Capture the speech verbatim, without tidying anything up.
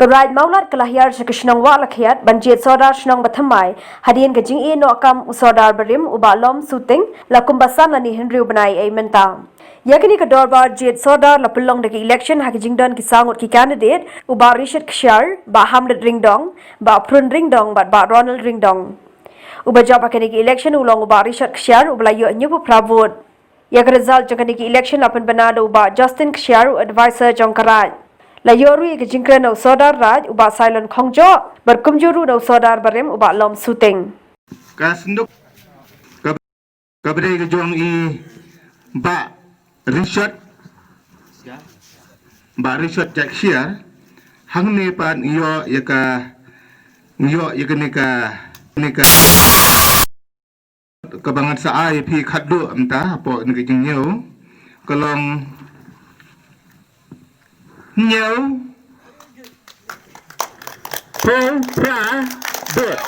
Ka Raid Mawlad ka la hiar sha ka shnong Wahlakhiat ban jied sordar shnong bathymmai hadien ka jingïehnoh kam u sordar barim u Bah Lom Suting la kumba san lane hynriew bnai ei mynta. Ïa kane ka dorbar jied sordar la pynlong da ka election ha ka jingdon ki saw ngut ki candidate, u Bah Rishad Kshiar, Bah Hamlet Ringdong, Bah Prun Ringdong bad Bah Ronald Ringdong. Uba jop ha kane ka election u long u Bah Rishad Kshiar uba la ïoh hynñiewphew phra vote. Ïa ka result jong kane ka election la pynbna da u Bah Justin Kshiar, u advisor jong ka Raid. La ïoh ruh ïa ka jingkren na u sordar Raid u Bah Sailon Khongjoh bad kumjuh ruh na u sordar barim u Bah Lom Suting. Ka synduk ka, ka bdei ka jong i Bah Rishad, Bah Rishad Jack Shiar, hangne pat ïoh ïa ka, ïoh ïa kane ka, kane ka kaba ngan sa ai ïa phi khatduh mynta hapoh kane ka jingñiew ka long hynñiew phew phra vote.